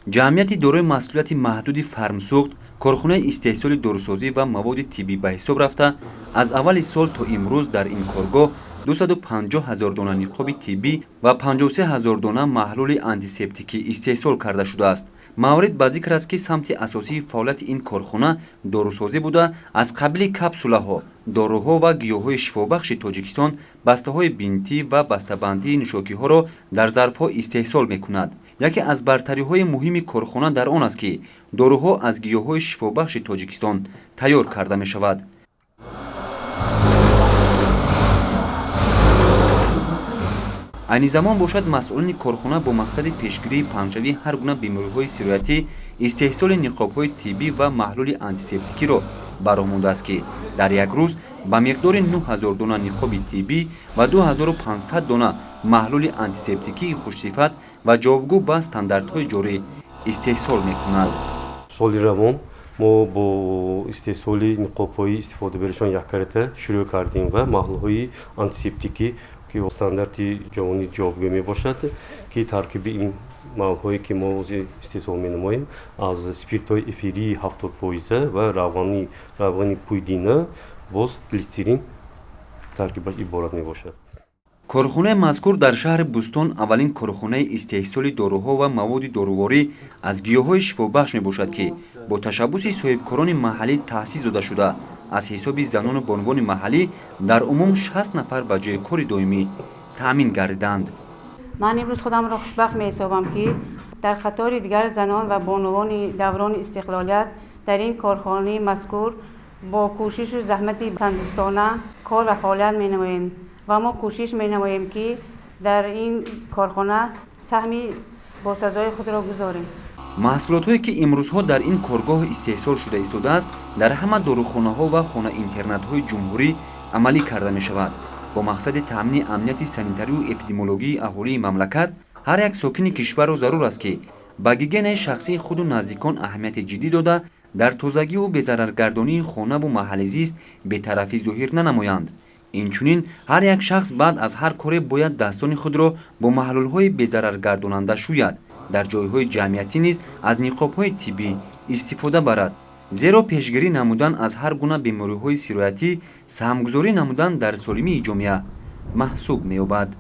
Ҷамъияти дорои масъулияти маҳдуди «Фармсуғд» корхонаи истеҳсоли дорусозӣ ва маводи тиббӣ ба ҳисоб рафта, аз аввали сол то имрӯз дар ин коргоҳ 250 ҳазор дона ниқоби тиббӣ ва 53 ҳазор дона маҳлули антисептикӣ истеҳсол карда шудааст. Маврид ба зикр аст, ки самти асосии фаъолияти ин корхона дорусозӣ буда, аз қабили капсулаҳо, доруҳо ва гиёҳҳои шифобахши Тоҷикистон, бастаҳои бинтӣ ва бастабандии нӯшокиҳоро дар зарфҳо истеҳсол мекунад. Яке аз бартариҳои муҳими корхона дар он аст, ки доруҳо аз гиёҳҳои шифобахши Тоҷикистон тайёр карда мешавад. Айни замон бошад, масъулини корхона бо мақсади пешгирии паҳншавии ҳар гуна бемориҳои сироятӣ истеҳсоли ниқобҳои тиббӣ ва маҳлули антисептикиро ба роҳ мондааст, ки дар як рӯз ба миқдори 9000 дона ниқоби тиббӣ ва 2500 дона маҳлули антисептикии хушсифат ва ҷавобгӯ ба стандартҳои ҷорӣ истеҳсол мекунад. Соли равон мо бо истеҳсоли ниқобҳои истифодабаришон яккарата шурӯъ кардем ва маҳлулҳои антисептикӣ, ки стандарти ҷаҳонӣ ҷавобгӯ мебошад, ки таркиби ин маҳлулҳое, ки мо ҳозир истеҳсол менамоем, аз спиртҳои эфирии 70 фоиза ва равғани пуйдина, боз глисерин таркибаш иборат мебошад. Корхонаи мазкур дар шаҳри Бӯстон аввалин корхонаи истеҳсоли доруҳо ва маводи доруворӣ аз гиёҳҳои шифобахш мебошад, ки бо ташаббуси соҳибкорони маҳаллӣ таъсис дода шуда, аз ҳисоби занону бонувони маҳаллӣ дар умум 60 нафар ба ҷойи кори доимӣ таъмин гардиданд. Ман имрӯз худамро хушбахт меҳисобам, ки дар қатори дигар занон ва бонувони даврони истиқлолият дар ин корхонаи мазкур бо кӯшишу заҳмати тандӯстона кор ва фаъолият менамоем ва мо кӯшиш менамоем, ки дар ин корхона саҳми босазои худро гузорем. Маҳсулотҳое, ки имрӯзҳо дар ин коргоҳ истеҳсол шуда истодааст, дар ҳама дорухонаҳо ва хона-интернатҳои ҷумҳурӣ амалӣ карда мешавад. Бо мақсади таъмини амнияти санитарию эпидемиологии аҳолии мамлакат, ҳар як сокини кишварро зарур аст, ки ба гигиенаи шахсии худу наздикон аҳамияти ҷиддӣ дода, дар тозагиву безараргардонии хонаву маҳалли зист бетарафӣ зоҳир нанамоянд. Инчунин ҳар як шахс баъд аз ҳар коре бояд дастони худро бо маҳлулҳои безараргардонанда шӯяд, дар ҷойҳои ҷамъиятӣ низ аз ниқобҳои тиббӣ истифода барад, зеро пешгирӣ намудан аз ҳар гуна бемориҳои сироятӣ саҳмгузорӣ намудан дар солимии ҷомеа маҳсуб меёбад.